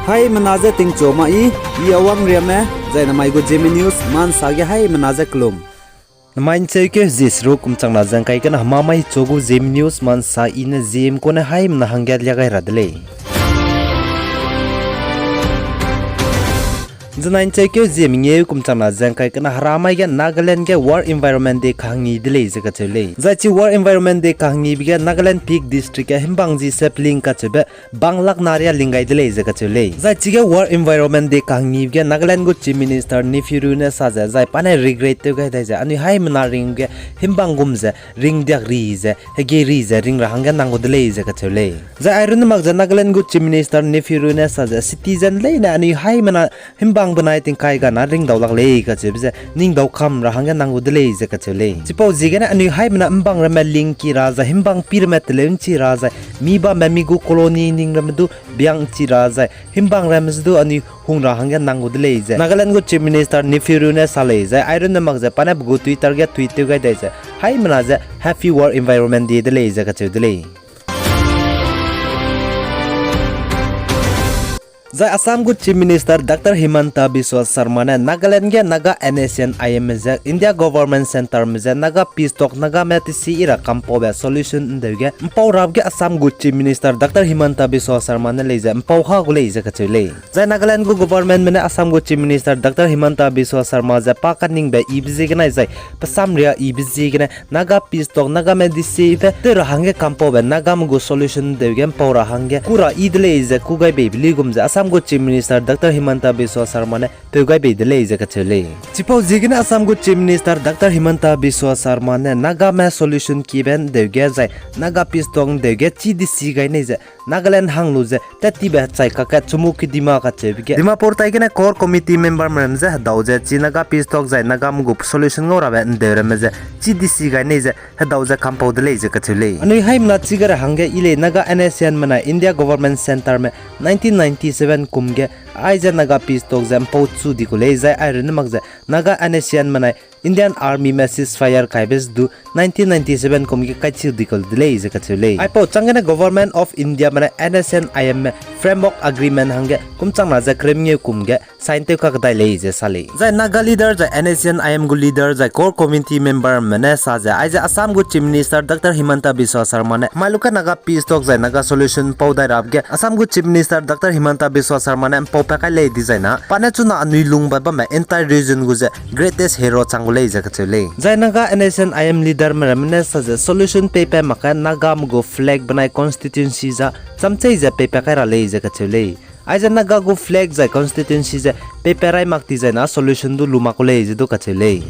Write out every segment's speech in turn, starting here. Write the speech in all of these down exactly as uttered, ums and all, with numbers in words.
Haimena je tingchu ma i, i Awang Riame, zai namai gu Zeme News ma nsa ge haimena je kelum. Namai ncheukeu zie seruk kum changna ze ngkai kena hemamai chu gu Zeme News ma nsa i ne Zeme kune haimena hangge lia gai ra de lei. Zenai ncheukeu zie mengeu kum changna ze ngkai kena heramai ge Nagaland ge World Environment Day kahangi de lei ze kacheu lei. Zai chi World Environment Day kahangibe ge Nagaland Phek District ge himbang ji sapling kacheube bang lak na ria ling gai de lei ze kacheu lei. Zai chige World Environment Day kahangibe ge Nagaland gu Chief Minister Neiphiu Rio ne sa ze, zai pa ne regret tew gai dai ze, anui haimena ring ge himbang gum ze ring diak ri ze, hege ri ze ring ra hangge nang gu de lei ze kacheu lei. Zai airunne mak ze Nagaland gu Chief Minister Neiphiu Rio ne sa ze, citizen leine anui haimena himbang benai tingkai gana ringdau lak lei kacheube ze ningdau kam ra hangge nang gu de lei ze kacheu lei. Chipau ziegene anui haimena himbang ramme ling ki ra zai himbang pi ramme teleu nchi ra zai mi bambe mi gu colony ning ramme du biang nchi ra zai himbang ramme ze du anui hung ra hangge nang gu de lei ze Nagaland gu Chief Minister Neiphiu Rio ne sa lei. Zai airunne mak ze pa ne pe gu Twitter ge tweet tew gai dai ze, haimena ze Happy World Environment Day de lei ze kacheu de lei. Zai Assam gu Chief Minister Doctor Himanta Biswa Sarma ne Nagaland ge Naga N S C N I M me ze India Government Centre me ze Naga Peace Talk Nagame tesi i ra kampaube solution ndeu ge mpau rap ge Assam gu Chief Minister Doctor Himanta Biswa Sarma ne lei ze mpau ha gu lei ze kacheu lei. Zai Nagaland gu government me ne Assam gu Chief Minister Doctor Himanta Biswa Sarma ze pa kaningbe ibe ziegenai zai pe samria ibe ziegene Naga Peace Talk Nagame tesi be tew ra hangge kampaube Nagame gu solution ndeu ge mpau ra hangge kû ra i de lei ze kû gai beibe luigum ze Assam gu Chief Minister Doctor Himanta Biswa Sarma ne peu gai bei de lei ze kacheu lei. Chipau ziegene Assam gu Chief Minister Doctor Himanta Biswa Sarma ne Nagame solution kiebe ndeu ge zai Naga Peace Talk ndeu ge chî desi gai nei ze Nagaland hang lu ze tat tibe hechai kakge chumuk kedima kacheube ge Dimapur tai gene Core Committee member me ramme ze hedau ze chi Naga Peace Talk zai Nagame gu solution ngau rabe ndeu ramme ze chî desi gai nei ze hedau ze kampau de lei ze kacheu lei. Anui haimena chigara hangge i lei Naga N S C N menai India Government Centre me nineteen ninety-seven kum ge aize Naga Peace Talk ze mpau chu di ku lei zai airunne mak ze Naga N S C N menai Indian Army me ceasefire kaibe ze du nineteen ninety-seven kum ge kaichiu di ku de lei ze kacheu lei. Aipau chang gene Government of India menai N S C N I M me Framework Agreement hangge kum changna ze kereu mengeu kum ge sign tew kakdai lei ze sa lei. Zai Naga leader zai N S C N I M gu leader zai Core Committee member me ne sa ze aize Assam gu Chief Minister Doctor Himanta Biswa Sarma ne hemai luka Naga Peace Talk zai Naga solution mpau dai rap ge Assam gu Chief Minister Doctor Himanta Biswa Sarma ne mpau pa kai lei dizai na pa ne chuna anui lungbe bamme entire region gu ze greatest hero chang gu lei ze kacheu lei. Zai Naga N S C N I M leader me ramme ne sa ze solution peipat makge Nagame gu flag benai constituency za chamchei ze peipat kai ra lei ze kacheu lei. Aize Naga gu flag zai constituency ze peipat rai mak dizai na solution du lu mak ku lei ze du kacheu lei.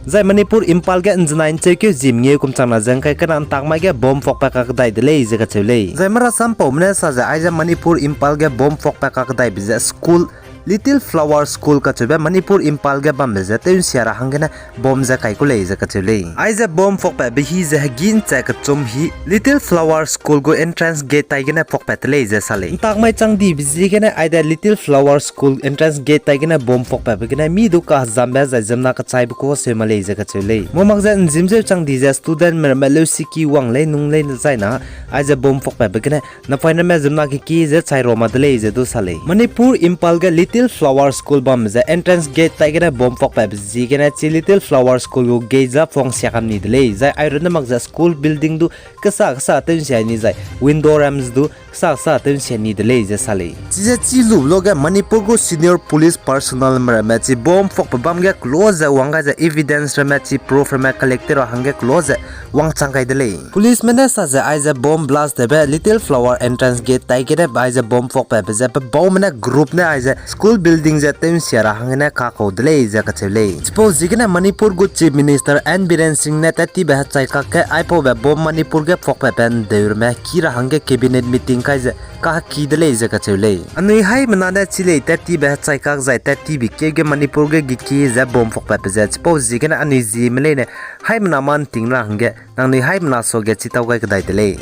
Zai Manipur Imphal ge nzenai ncheukeu zie mengeu kum changna ze ngkai kena ntak mai ge bomb phokpat kakdai de lei ze kacheu lei. Zai marasampaume ne sa ze aize Manipur Imphal ge bomb phokpat kakdaibe ze school Little Flower School kacheube Manipur Imphal ge bambe ze tew nsia ra hanggene bomb ze kai ku lei ze kacheu lei. Aize bomb phokpatbe hi ze hegî nchai kechum hi Little Flower School gu entrance gate tai gene phokpat te lei ze sa lei. Ntak mai chang dibe ziegene aide Little Flower School entrance gate tai gene bomb phokpatbe gene mi du kahezambe zai ziemmena kechaibe ku seu ma lei ze kacheu lei. Mo mak ze nzim zeu chang di ze student me ramme leusiki wang lei nung lei zai na aize bomb phokpatbe gene napoine me ziemmena keki ze chai ra ma de lei ze du sa lei. Manipur Imphal ge Little Flower School bam ze entrance gate tai gene bomb phokpatbe ziegene chi Little Flower School gu gate za phone sia kam ni de lei zai airunne mak ze school building du kesa kesa tew nsia ni zai window rams du kesa kesa tew nsia ni de lei ze sa lei. Chize chi lu lo ge Manipur gu senior police personnel me ramme chi bomb phokpe bam ge close ze wang gai ze evidence ramme chi proof ramme collect tew ra hangge close ze wangchang gai de lei. Policeme ne sa ze aize bomb blast tewbe Little Flower entrance gate tai gene aize bomb phokpatbe ze pe baume ne group ne aize school building ze tew nsia ra hanggene kakau de lei ze kacheu lei. Chipau ziegene Manipur gu Chief Minister N Biren Singh ne tat tibe hechai kakge aipaube bomb Manipur ge phokpatbe ndeu ramme ki ra hangge cabinet meeting kai ze kaheki de lei ze kacheu lei. Anui haimena ne chi lei tat tibe hechai kak zai tat tibe keu ge Manipur ge geki ze bomb phokpatbe ze chipau ziegene anui Zeme leine haimena ma nting ra hangge nangnui haimena suage chitau gai kedai de lei.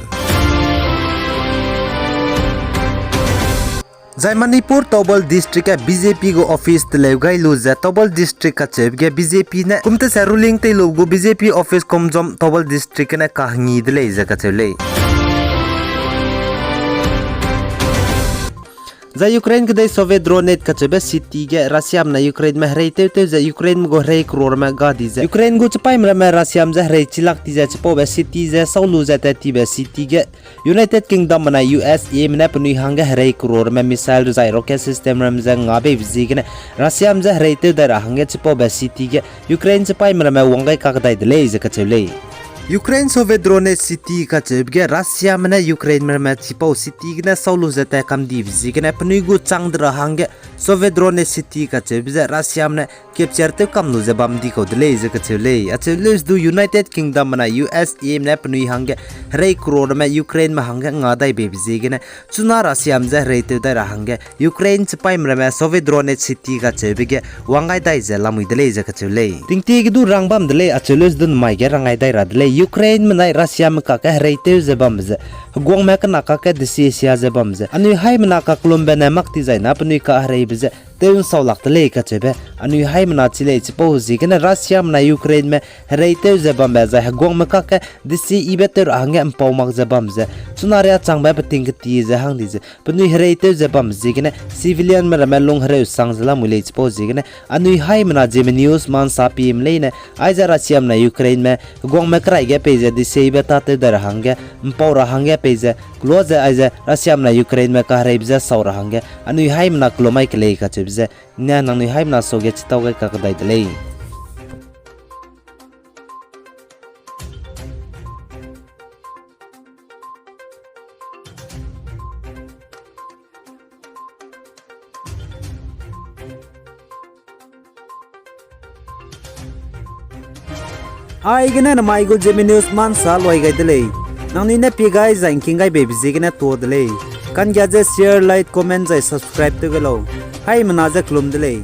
Zai Manipur Thoubal District ge B J P gu office teleu gai lu ze Thoubal District kacheube ge B J P ne kum tese ruling tei lu gu B J P office kumzom Thoubal District gene kahangi de lei ze kacheu lei. Zai Ukraine kedei Severodonetsk kacheube city ge Russiame ne Ukraineme herei tewtew ze Ukraineme gu herei croreme ga di ze Ukraine gu chipaîme ramme Russiame je herei chilak ti ze chipaube city ze sau lu ze tat tibe city ge United Kingdomme nai U S Ame ne penui hangge herei croreme missile zai rocket system ramme je nga beibe ziegene Russiame je herei tew dai ra hangge chipaube city ge Ukraine chipaîme ramme wang gai kakdai de lei ze kacheu lei. Ukraine Severodonetsk city kacheube ge Russiame ne Ukraineme ramme chipau city gene sau lu ze tat kam dibe ziegene penui gu chang de ra hangge Severodonetsk city kacheube ze Russiame ne capture tew kam lu ze bam di kau de lei ze kacheu lei. Acheu leu du United Kingdomme nai U S Ame ne penui hangge herei croreme Ukraineme hangge nga dai beibe ziegene chuna Russiame je herei tew dai ra hangge Ukraine chipaîme ramme Severodonetsk city kacheube ge wang gai dai ze lamui de lei ze kacheu lei. Tingtie ge du rang bam de lei, acheu leu du namai ge rang gai dai ra de lei. Ukraineme nai Russiame kakge herei tew ze bambe ze, heguangme kena kakge desie sia ze bambe ze, anui haimena kakellumbe ne mak ti zai na penui kahereibe ze tew ’nsau lak de lei kacheube, anui haimena chi lei chipau ziegene Russiame nai Ukraineme herei tew ze bambe zai heguangme kakge desie yibe tew ra hangge ’mpau mak ze bambe ze, chuna riâ changbe peting keti ze hang di ze, penui herei tew ze bambe ziegene civilianme ramme lung hereu sang ze lamui lei chipau ziegene, anui haimena Zeme News ma ’nsa pime leine, aize Russiame nai Ukraineme heguangme kerai ge peize desie yibe tâtew dai ra hangge, ’mpau ra hangge peize, kelua ze aize Russiame nai Ukraineme kahereibe je sau ra hangge, anui haimena kellum mai ke lei kacheube ze, ne nangnui haimena sau ge chitau gai kakdai de lei. Aigene namai gu Zeme News ma ’nsa luai gai de lei. Nangnui ne pie gai zai ’ngking gai beibe ziegene tuâ de lei. Kanggia ze share, like, comment zai subscribe tew ge lau. Haimena je kellum de lei.